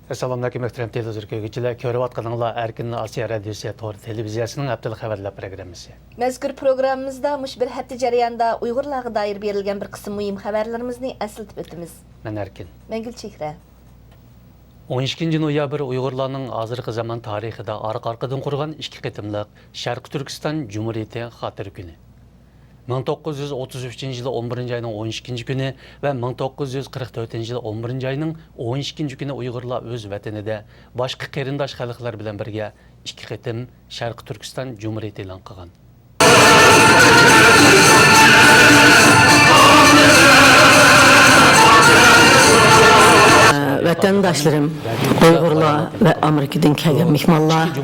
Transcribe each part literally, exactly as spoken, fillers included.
ئەسسالامۇئەلەيكۇم، مۆھتەرەم تېلېۋىزور كۆرگۈچىلەر. كۆرۈۋاتقىنىڭلار ئەركىن ئاسىيا رادىيوسى تور تېلېۋىزىيەسىنىڭ ھەپتىلىك خەۋەرلەر پروگراممىسى. مەزكۇر پروگراممىمىزدا مۇشۇ بىر ھەپتە جەريانىدا ئۇيغۇرلارغا دائىر بېرىلگەن بىر قىسىم مۇھىم خەۋەرلىرىمىزنى ئەسلىتىپ ئۆتىمىز. مەن ئەركىن. مەن گۈلچېھرە. ئون ئىككىنچى نويابىر ئۇيغۇرلارنىڭ ھازىرقى زامان تارىخىدا ئارقا-ئارقىدىن قۇرغان ئىككى قېتىملىق شەرقىي تۈركىستان جۇمھۇرىيىتى خاتىرە كۈنى. مىڭ توققۇز يۈز ئوتتۇز ئۈچىنچى يىلى ئون بىرىنچى ئاينىڭ ئون ئىككىنچى كۈنى ۋە مىڭ توققۇز يۈز قىرىق تۆتىنچى يىلى ئون بىرىنچى ئاينىڭ ئون ئىككىنچى كۈنى ئۇيغۇرلار ئۆز ۋەتىنىدە باشقا قېرىنداش خەلقلەر بىلەن بىرگە ئىككى قېتىم شەرقىي تۈركىستان جۇمھۇرىيىتى ئېلان قىلغان. ۋەتەنداشلىرىم، ئۇيغۇرلار ۋە ئامېرىكىدىن كەلگەن مېھمانلار،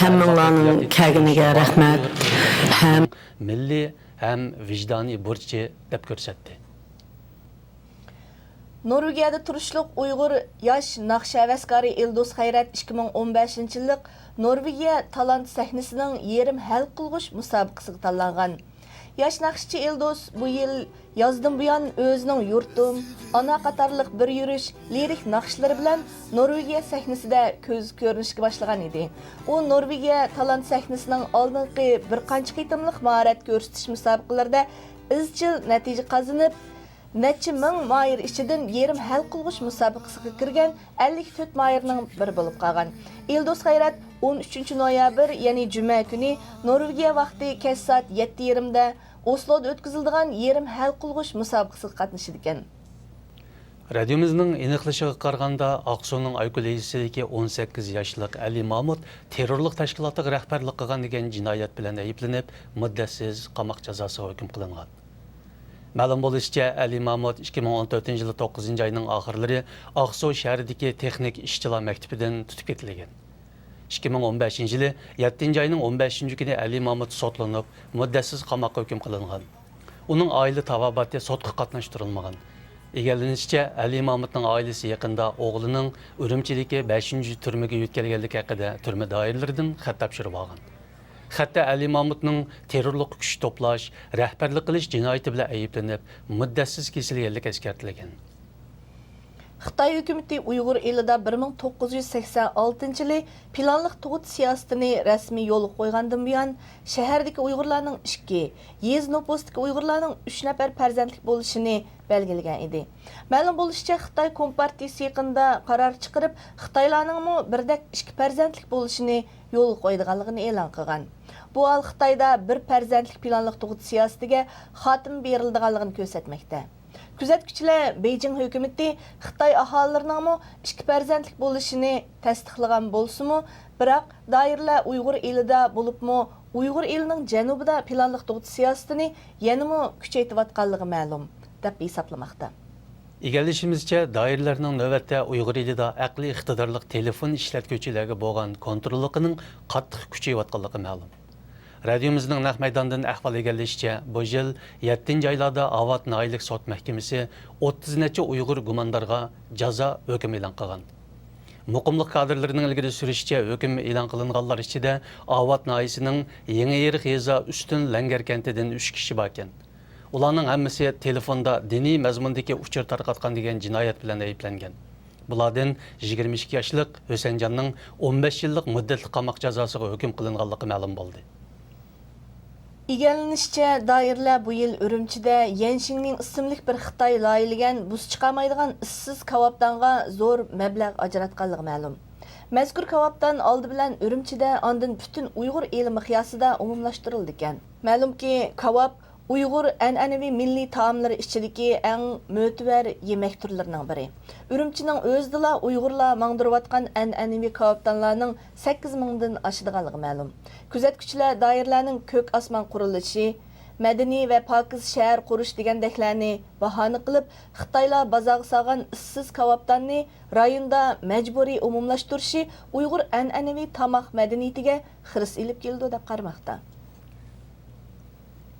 ھەممىڭلارنىڭ كەلگىنىگە رەھمەت ھەم مىللىي ھەم ۋىجدانىي بۇرچى دەپ كۆرسەتتى. نورۋېگىيەدە تۇرۇشلۇق ئۇيغۇر ياش ناخشا ھەۋەسكارى ئىلدۇس خەيرەت ئىككى مىڭ ئون بەشىنچى يىللىق نورۋېگىيە تالانت سەھنىسىنىڭ يېرىم ھەل قىلغۇچ مۇسابىقىسىگە تاللانغان. ياش ناخشىچى ئىلدۇس بۇ يىل يازدىن بۇيان ئۆزىنىڭ يۇرتۇم، ئانا قاتارلىق بىر يۈرۈش لىرىك ناخشىلىرى بىلەن نورۋېگىيە سەھنىسىدە كۆز كۆرۈنۈشكە باشلىغان ئىدى. ئۇ نورۋېگىيە تالانت سەھنىسىنىڭ ئالدىنقى بىر قانچە قېتىملىق ماھارەت كۆرسىتىش مۇسابىقىلىرىدە ئىزچىل نەتىجە قازىنىپ، نەچچە مىڭ ماھىر ئىچىدىن يېرىم ھەل قىلغۇچ مۇسابىقىسىغا كىرگەن ئەللىك تۆت ماھىرنىڭ بىرى بولۇپ قالغان. ئىلدۇس خەيرەت ئون ئۈچىنچى نويابىر، يەنى جۈمە كۈنى نورۋېگىيە ۋاقتى كەچ سائەت يەتتە يېرىمدە ئوسلودا ئۆتكۈزۈلىدىغان يېرىم ھەل قىلغۇچ مۇسابىقىسىغا قاتنىشىدىكەن. رادىيومىزنىڭ ئېنىقلىشىغا قارىغاندا، ئاقسۇنىڭ ئايكۆل يېزىسىدىكى ئون سەككىز ياشلىق ئەلى مامۇت تېررورلۇق تەشكىلاتىغا رەھبەرلىك قىلغان دېگەن جىنايەت بىلەن ئەيىبلىنىپ، مۇددەتسىز قاماق جازاسىغا ھۆكۈم قىلىنغان. مەلۇم بولۇشىچە، ئەلى مامۇت ئىككى مىڭ ئون تۆتىنچى يىلى توققۇزىنچى ئاينىڭ ئاخىرلىرى ئاقسۇ شەھىرىدىكى تېخنىك ئىشچىلار مەكتىپىدىن تۇتۇپ كېتىلگەن. ئىككى مىڭ ئون بەشىنچى يىلى يەتتىنچى ئاينىڭ ئون بەشىنچى كۈنى ئەلى مامۇت سوتلىنىپ، مۇددەتسىز قاماققا ھۆكۈم قىلىنغان. ئۇنىڭ ئائىلە تاۋابىئاتى سوتقا قاتناشتۇرۇلمىغان. ئىگىلىنىشىچە، ئەلى مامۇتنىڭ ئائىلىسى يېقىندا ئوغلىنىڭ ئۈرۈمچىدىكى بەشىنچى تۈرمىگە يۆتكەلگەنلىكى ھەققىدە تۈرمە دائىرىلىرىدىن خەت تاپشۇرۇپ ئالغان. خەتتە ئەلى مامۇتنىڭ تېررورلۇققا كۈچ توپلاش، رەھبەرلىك قىلىش جىنايىتى بىلەن ئەيىبلىنىپ، مۇددەتسىز كېسىلگەنلىكى ئەسكەرتىلگەن. خىتاي ھۆكۈمىتى ئۇيغۇر ئېلىدا بىر مىڭ توققۇز يۈز سەكسەن ئالتىنچى يىلى پىلانلىق تۇغۇت سىياسىتىنى رەسمىي يولغا قويغاندىن بۇيان، شەھەردىكى ئۇيغۇرلارنىڭ ئىككى، يېزا نوپۇسىدىكى ئۇيغۇرلارنىڭ ئۈچ نەپەر پەرزەنتلىك بولۇشىنى بەلگىلىگەن ئىدى. مەلۇم بولۇشىچە، خىتاي كومپارتىيىسى يېقىندا قارار چىقىرىپ، خىتايلارنىڭمۇ بىردەك ئىككى پەرزەنتلىك بولۇشىنى يولغا قويىدىغانلىقىنى ئېلان قىلغان. بۇ ھال خىتايدا بىر پەرزەنتلىك پىلانلىق تۇغۇت سىياسىتىگە خاتىمە بېرىلىدىغانلىقىنى كۆرسەتمەكتە. كۆزەتكۈچىلەر بېيجىڭ ھۆكۈمىتى خىتاي ئاھالىلىرىنىڭمۇ ئىككى پەرزەنتلىك بولۇشىنى تەستىقلىغان بولسىمۇ، بىراق دائىرىلەر ئۇيغۇر ئېلىدا، بولۇپمۇ ئۇيغۇر ئېلىنىڭ جەنۇبىدا پىلانلىق تۇغۇت سىياسىتىنى يەنىمۇ كۈچەيتىۋاتقانلىقى مەلۇم، دەپ ھېسابلىماقتا. ئىگىلىشىمىزچە، دائىرىلەرنىڭ نۆۋەتتە ئۇيغۇر ئېلىدا ئەقلىي ئىقتىدارلىق تېلېفون ئىشلەتكۈچىلەرگە بولغان كونتروللۇقىنىڭ قاتتىق كۈچىيىۋاتقانلىقى مەلۇم. رادىيومىزنىڭ نەق مەيداندىن ئەھۋال ئىگىلىشىچە، بۇ يىل يەتتىنچى ئايلاردا ئاۋات ناھىيەلىك سوت مەھكىمىسى ئوتتۇز نەچچە ئۇيغۇر گۇماندارغا جازا ھۆكۈمى ئېلان قىلغان. مۇقىملىق كادىرلىرىنىڭ ئىلگىرى سۈرۈشىچە، ھۆكۈم ئېلان قىلىنغانلار ئىچىدە ئاۋات ناھىيەسىنىڭ يېڭىئېرىق يېزا ئۈستۈن لەڭگەر كەنتىدىن ئۈچ كىشى باركەن. ئۇلارنىڭ ھەممىسى تېلېفوندا دىنىي مەزمۇندىكى ئۇچۇر تارقاتقان دېگەن جىنايەت بىلەن ئەيىبلەنگەن. بۇلاردىن يىگىرمە ئىككى ياشلىق ھۈسەنجاننىڭ ئون بەش يىللىق مۇددەتلىك قاماق جازاسىغا ھۆكۈم قىلىنغانلىقى مەلۇم بولدى. ئىگىلىنىشىچە، دائىرىلەر بۇ يىل ئۈرۈمچىدە يەن شىڭمىڭ ئىسىملىك بىر خىتاي لايىھىلىگەن بۇس چىقارمايدىغان ئىسسىز كاۋاپتانغا زور مەبلەغ ئاجراتقانلىقى مەلۇم. مەزكۇر كاۋاپتان ئالدى بىلەن ئۈرۈمچىدە، ئاندىن پۈتۈن ئۇيغۇر ئېلى مىقياسىدا ئومۇملاشتۇرۇلىدىكەن. مەلۇمكى، كاۋاپ ئۇيغۇر ئەنئەنىۋى مىللىي تائاملىرى ئىچىدىكى ئەڭ مۆتىۋەر يېمەك تۈرلىرىنىڭ بىرى. ئۈرۈمچىنىڭ ئۆزىدىلا ئۇيغۇرلار ماڭدۇرۇۋاتقان ئەنئەنىۋى كاۋاپتانلارنىڭ سەككىز مىڭدىن ئاشىدىغانلىقى مەلۇم. كۆزەتكۈچىلەر دائىرىلەرنىڭ كۆك ئاسمان قۇرۇلۇشى، مەدەنىي ۋە پاكىز شەھەر قۇرۇش دېگەندەكلەرنى باھانە قىلىپ، خىتايلار بازارغا سالغان ئىسسىز كاۋاپتاننى رايوندا مەجبۇرىي ئومۇملاشتۇرۇشى ئۇيغۇر ئەنئەنىۋى تاماق مەدەنىيىتىگە خىرىس ئېلىپ كېلىدۇ، دەپ قارىماقتا.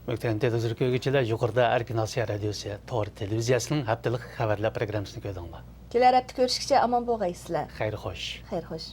مۆھتەرەم تېلېۋىزور كۆرگۈچىلەر، يۇقىرىدا ئەركىن ئاسىيا رادىيوسى تور تېلېۋىزىيەسىنىڭ ھەپتىلىك خەۋەرلەر پروگراممىسىنى كۆردۈڭلار. كېلەر ھەپتە كۆرۈشكىچە ئامان بولغايسىلەر. خەير خوش. خەير خوش.